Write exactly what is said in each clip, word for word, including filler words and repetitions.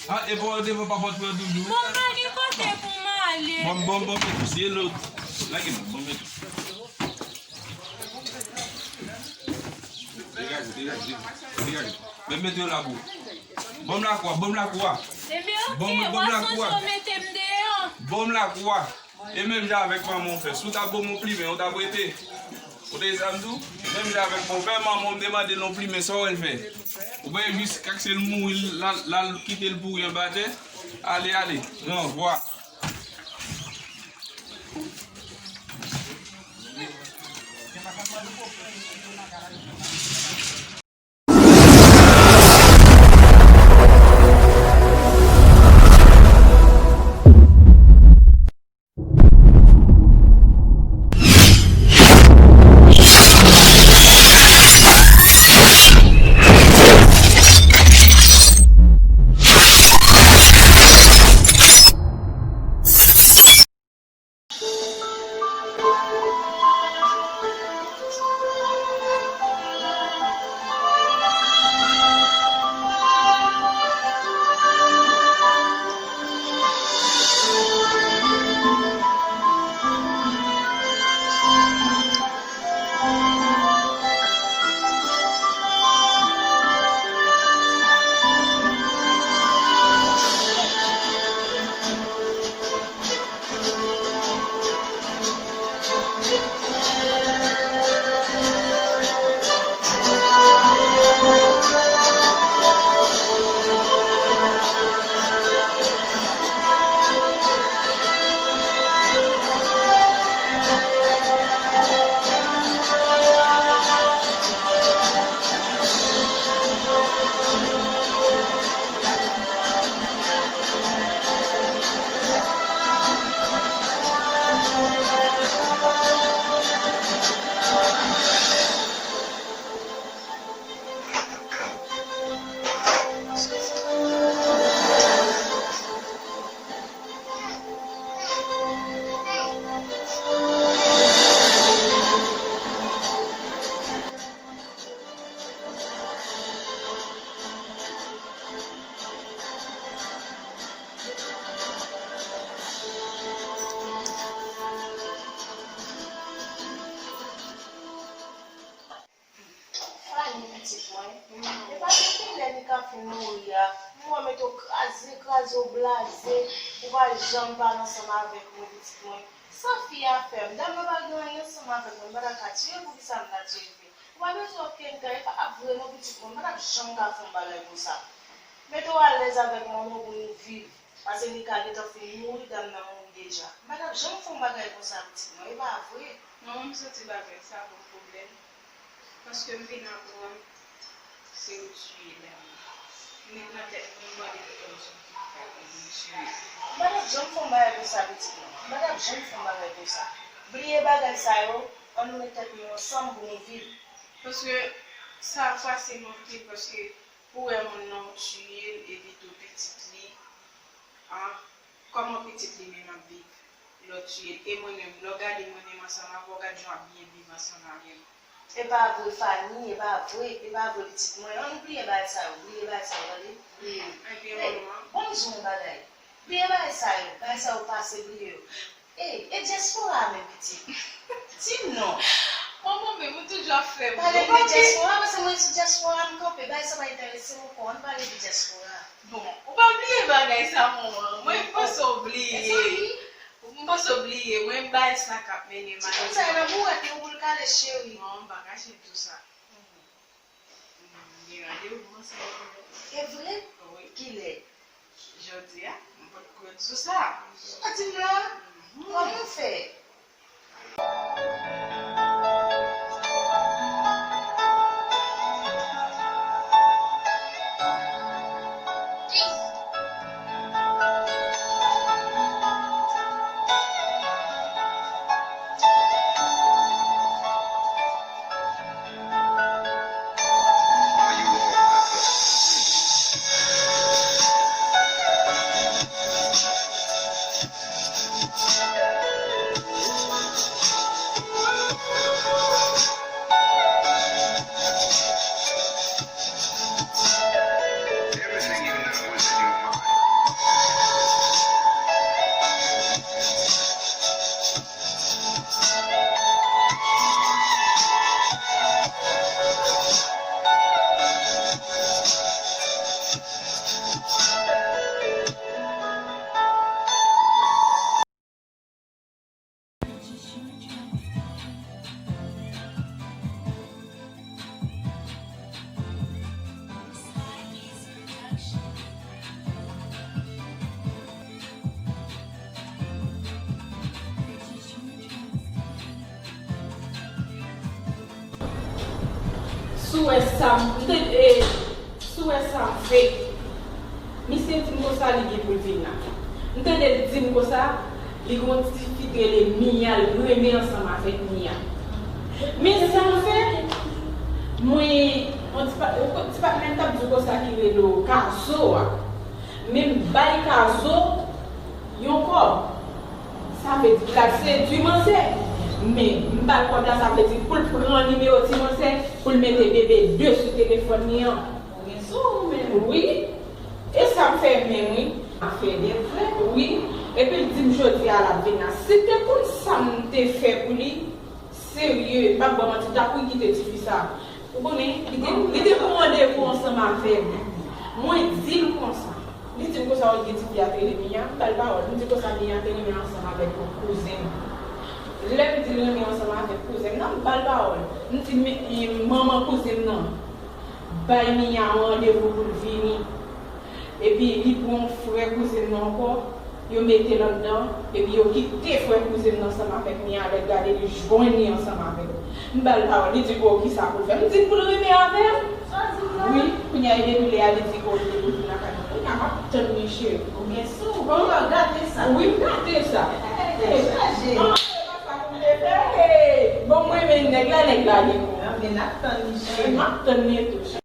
Ah, e pa w devan pa pòt mwen toujou? Bon, m pa gen kote pou m ale. Bon, bon, bon, men tou, se lòt. Lage m, bon, men tou. Degaje, degaje, degaje. Men mete yo lakou. Ban m lakou a, ban m lakou a. Ebyen, oke, w a sonje w mete m deyò. Ban m lakou a. E menm jan avèk manman w fè. Si w ta ban m yon plimen, ou t ap rete. Ou tande sa m di w? Menm jan avèk monpè, manman w m te mande l yon plimen, sa w wè l fè? Ou pa jis kase l mouri, l al, l al kite l pouri anba tè? Ale, ale. Ranvwa. Fanny, pitit mwen, e pa gen kilè li ka fin mouri a. M wè mete w kraze, kraze, w blaze, ou pa janm pale ansanm avèk mwen, pitit mwen. Sa fi a fè m, dam nan pa gen anyen ansanm avèk mwen, m pa ta ka tiye, poukisa m ta tiye fi a? Ou pa bezwen okenn tan, e pa ap vre non, pitit mwen, m pa t ap janm ka fè yon bagay konsa. Mete w alèz avèk manman w pou nou viv, paske li ka gentan fin mouri, dam nan mouri deja. M pa t ap janm fè yon bagay konsa, pitit mwen, e pa vre. Manman m santi bagay sa pa yon pwoblèm, paske m vin aprann se yo tiye dam nan. Li met nan tèt mwen, m mande pou kòm sòti m pa konn m tiye. M pa t ap janm fè yon bagay konsa, pitit mwen. M pa t ap janm fè yon bagay konsa. Bliye bagay sa yo, ann nou met tèt nou ansanm pou nou viv. Paske sa fwase m anpil, paske pou wè moun nan w tiye l, epi tou pitit li, an, kòman pitit li menm ap viv? Lè w tiye l. E mwen menm, lè w gade mwen menm ansanm avè w, gad jan w ap byen viv ansanm avè m. E pa vre, Fanny, e pa vre, e pa vre, pitit mwen. Ann bliye bagay sa yo, bliye bagay sa yo, tande? Bliye. Ebyen, manman. Bon, m di w yon bagay. Bliye bagay sa yo, bagay sa yo pase, bliye yo. Ey, e dyaspora a menm, pitit? Di m non. Manman, men ou toujou ap fè m. Pale de dyaspora, paske mwen sou dyaspora m kanpe, bagay sa pa enterese m ankò, ann pale de dyaspora. Bon, ou pa bliye bagay sa, manman. Mwen, m panse w bliye. Mezanmi. M panse w bliye. Mwen, bagay sa k ap mennen m ale. Ti moun sa nan bourèt nou pou l kale, cheri. Non, m pa ka chèche tou sa. M gen randevou ansanm avè w. E vre? Wi. Kilè? Jodi a, m potko di w sa. Ou di m la? Mhm. Kòman w fè? Ou wè sa m, m te, e, si w wè sa m fè, misye di m konsa li gen pou l vin la. M tande l di m konsa, li gen yon ti fi ki rele Mia, l renmen ansanm avèk Mia. Men sa m fè, mwen, yon ti pa, yon ti pa menm t ap di w konsa ki rele w Kazo a. Men m bay Kazo yon kòb. Sa vle di pou l al sedui manzè. Men m ba l kòb la, sa vle di pou l pran nimewo ti manzè, pou l mete bebe de sou telefòn li an. Ou gen sou ou menm. Wi. E sa m fè menm, wi. Afè de vre. Wi. Epi l di m jodi a l ap vin la. Si te konn sa m te fè pou li, serye, m p ap ba w manti, m t ap wi kite tifi sa. Ou konnen, li te, li te pran randevou ansanm avè m. Mwen di l konsa. Li di m konsa, ou gen tifi a te rele Mia, m ba l pawòl. M di konsa Mia te renmen ansanm avèk yon kouzen m. Lè m di l renmen ansanm avèk kouzen m nan, m ba l pawòl. M di, men, e, manman kouzen m nan bay Mia yon randevou pou l vini. Epi li pran yon frè kouzen m nan ankò, yo mete l anndan, epi yo kite frè kouzen m nan ansanm avèk Mia, lè l gade li jwenn li ansanm avè l. M ba l pawòl, li di, o, kisa pou l fè? M di l pou l renmen avè m. Sa di m la? Wi, kounye a, e depi lè a, li di, o, li pou l vin lakay mwen. Kounye a, m ap tann li, cheri. Ou gen sou ou, bon, gade sa. Wi, m gade sa. Ey, chaje. Bon, mwen, men nèg la, nèg la, li. Anben, n ap tann li, cheri. M ap tann li tou, cheri.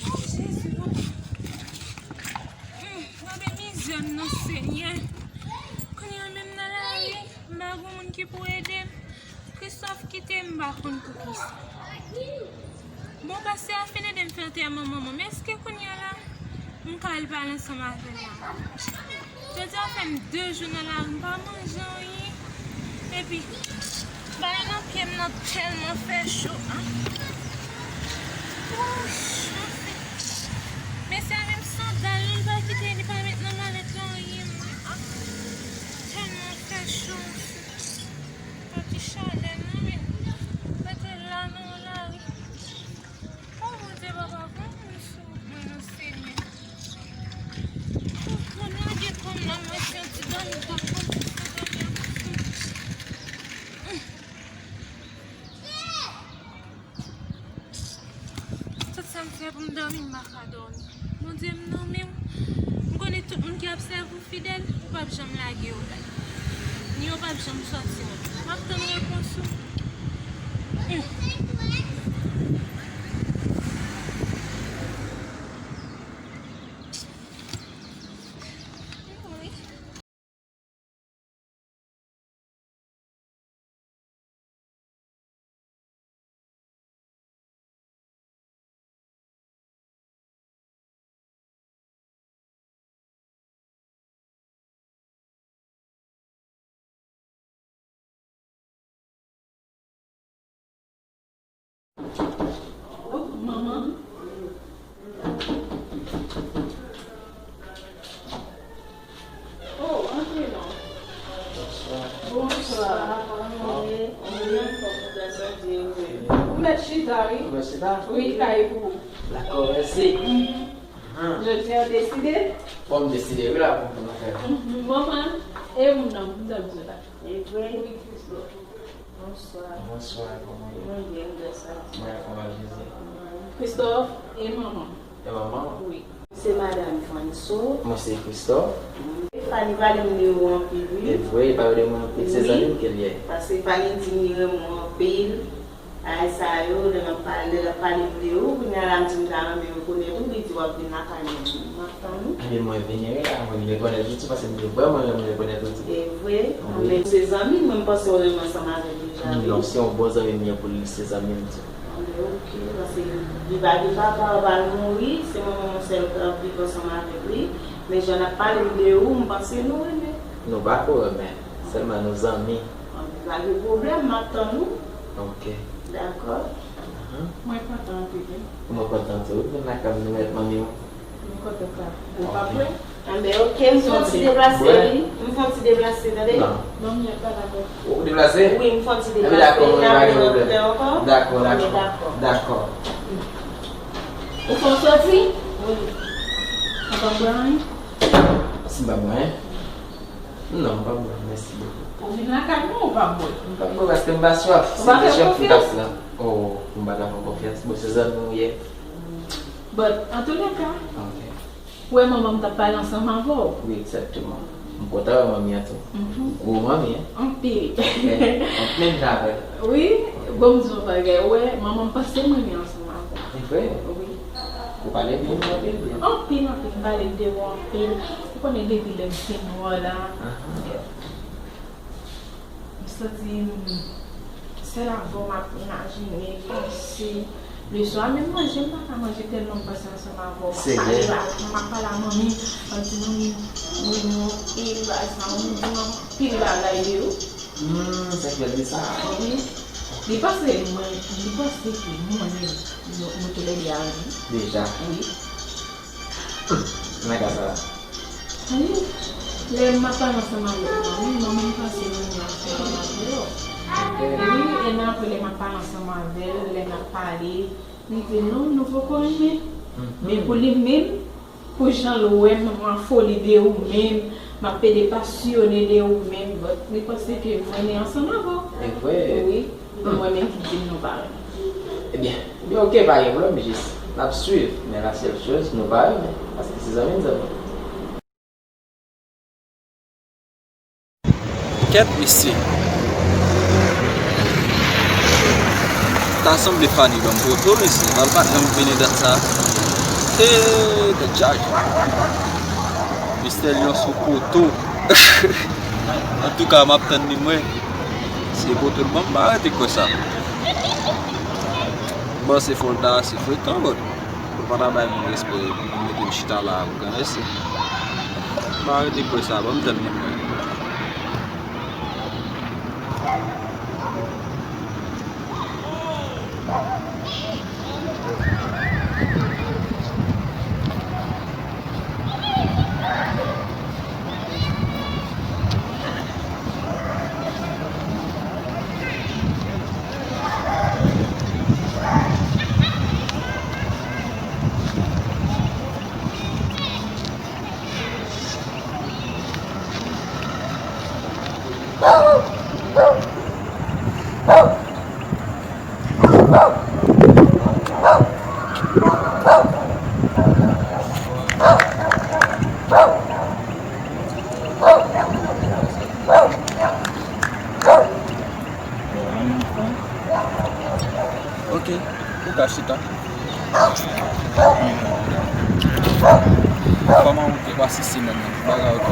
O Jezi, o. Gade mizè m nan, Senyè. Kounye a menm nan lari, m pa gen moun ki pou ede m. Christophe kite m, m pa konn poukisa. Bon, pastè a fin ede m fè antèman manman m, men èske kounye a la, m ka al pale ansanm avè l la? Jodi a fè m de jou nan lari, m pa manje anyen. Epi, bagay nan pye m nan tèlman fè cho, an. Wouch, anfen. Mesye a menm sandal li, li pa kite, li pa met nan malèt la anyen, mwen. Ah, tèlman fè cho, anfen. Pati chalè, non, men. Mete la nan lari. O Bondye, papa, pran moun sou mwen, non, Senyè. Mwen lage kò m nan, mwen se yon ti dòmi, papa, pran moun sou dòmi an. Tout sa m fè pou m dòmi, m pa ka dòmi. Bondye, m nan men w. M konnen tout moun ki ap sèvi w fidèl, ou p ap janm lage yo. Ni yo p ap janm sòti. M ap tann repons ou. Hum. Manman. Oh, antre non. Bonswa. Bonswa. Kòman w ye? Ou mèt chita, wi. Ou mèt chita? Wi, kay pou ou. Dakò, mèsi. Jodi a w deside? Bon, m deside, wi, la, pou m fè. Manman, e moun nan, m t ap di w la. E vre? Wi, Christophe. Bonswa. Bonswa, kòman w ye? Mwen byen, gras a Dye. Mwen anfòm ak Jezi. Christophe, e manman? E manman? Wi. Se madanm Fanso. Mwen se Christophe. Fanny pale m de ou anpil, wi. E vre, li pale de mwen anpil. Se zanmi m ke l ye. Paske Fanny di m li renmen w anpil. Bagay sa yo, lè m ap pale, lè l ap pale m de ou, kounye a la m di m ta renmen rekonèt ou, li di w ap vin lakay mwen. M ap tann ou. Ebyen, mwen vini, wi, la, mwen rekonèt ou tou, paske m te vrèman renmen rekonèt ou tou. E vre? Wi. Anben, se zanmi m, mwen, m panse w renmen ansanm avè l deja, wi. Non, se yon bon zanmi m ye pou li, se zanmi m tou. Anben, oke, paske li pa gen papa, papa l mouri, se manman m sèl k ap viv ansanm avèk li. Men jan l ap pale m de ou, m panse nou renmen. Nou pa ko renmen, sèlman nou zanmi. Anben, pa gen pwoblèm, m ap tann ou. Oke. Dakò. Ahan. Mwen kontan anpil, wi. Mwen kontan tou, wi, vin lakay nou mèt manmi w. Mwen kontan sa. Ou pa vre? Anben, oke, m fè yon ti deplase, wi. M fè yon ti deplase, tande? Non. Non, m pa dakò. Ou deplase? Wi, m fè yon ti deplase. Dakò, m pa gen pwoblèm. Dakò, dakò. Dakò. Ou fè yon soti? Wi. Ou pa bwè anyen? Si m pa bwè anyen? Non, m pa bwè, mèsi bokou. Ou vin lakay mwen, ou pa bwè? M pa bwè paske m pa swaf. Ou pa fè m konfyans? Oh, m pa ka fè w konfyans. Bon, se zanmi w ye. But, antouleka, ou wè manman m t ap pale ansanm avè w. Wi, egzakteman. M kontan wè manmi an tou. Gwo manmi, en. Anpil. Anpil jan avè l. Wi, bon, m di w yon bagay. Ou wè, manman m panse m renmen ansanm avè w. E vre? Wi. Ou pale byen, ou pale byen. Anpil, anpil. M pale de ou anpil. Ou konnen depi lè m fin wè w la. M santi m sèl avè w m ap imajine, panse. Leswa, menm manje, m pa ka manje tèlman m panse ansanm avè w. M ap pale, m ap pale a manmi, m ap di, "Manmi, m renmen w anpil, bagay sa, ou di m anpil bagay de ou." Hmm, sa k fè l di sa? Wi. Li panse mwen, li panse ke mwen menm, nou, nou toulède a renmen. Deja? Wi. Nan ka sa a. Wi. Lè m ap pale ansanm avèk manmi, manmi m panse mwen nan fè yon afè. Wi, e men apre lè m ap pale ansanm avè l, lè n ap pale, li di, "Non, nou poko renmen." Men pou li menm, pou jan l wè m, m an foli de ou menm, m ap pede pasyone de ou menm, but li panse ke mwen renmen ansanm avè w. E vre? Wi. Mwen menm ki di m nou pa renmen. Ebyen, ebyen, oke, pa gen pwoblèm, jis n ap swiv, men la sèl choz, nou pa renmen, paske se zanmi n zanmi. Kèt, mesye. Ta sanble Fanny ban m poto, mesye. Bal pa janm vini dat sa. Hey, tèt chaje. Mistè Lyon sou poto. Antouka, m ap tann li, mwen. Se poto l ban m, m pa rete kwè sa. Bon, se fòl ta, se frekan, but. Ou pa ta bay moun respè, ou mete m chita la, ou granmèsi. M pa rete kwè sa, ban m tann li, mwen. Ok, ou ka chita. Kòman ou te pase semèn nan? Tout bagay ok?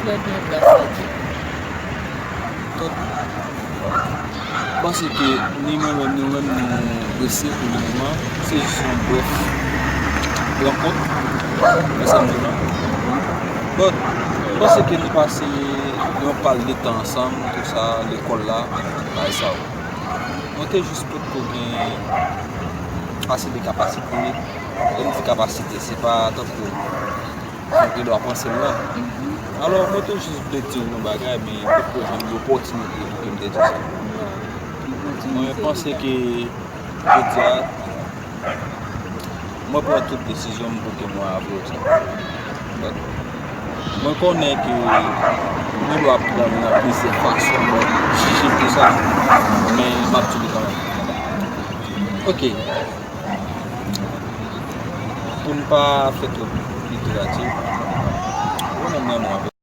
Trè byen, grasye Dye. Top. M panse ke ni mwen menm, ni ou menm, nou prese pou le moman. Se jis yon brèf rankont. Wè sa m di w lan? But, m panse ke nou pase yon pal de tan ansanm, tou sa, lekòl la, bagay sa yo. Mwen te jis potko gen ase de kapasite. Lè m di kapasite, se pa tankou mwen gen dwa panse l lan. Alò, mwen te jis vle di w yon bagay, men potko jwenn opòtinite pou ke m te di sa. Mwen panse ke jodi a, mwen pran tout desizyon m pou ke mwen avwe w sa. But, mwen konnen ke mwen dwe ap pran l nan plizyè fason, mwen jije l pou sa, men m ap di l kanmenm. Ok. Pou n pa fè twòp literati, ou konnen mwen renmen w anpil.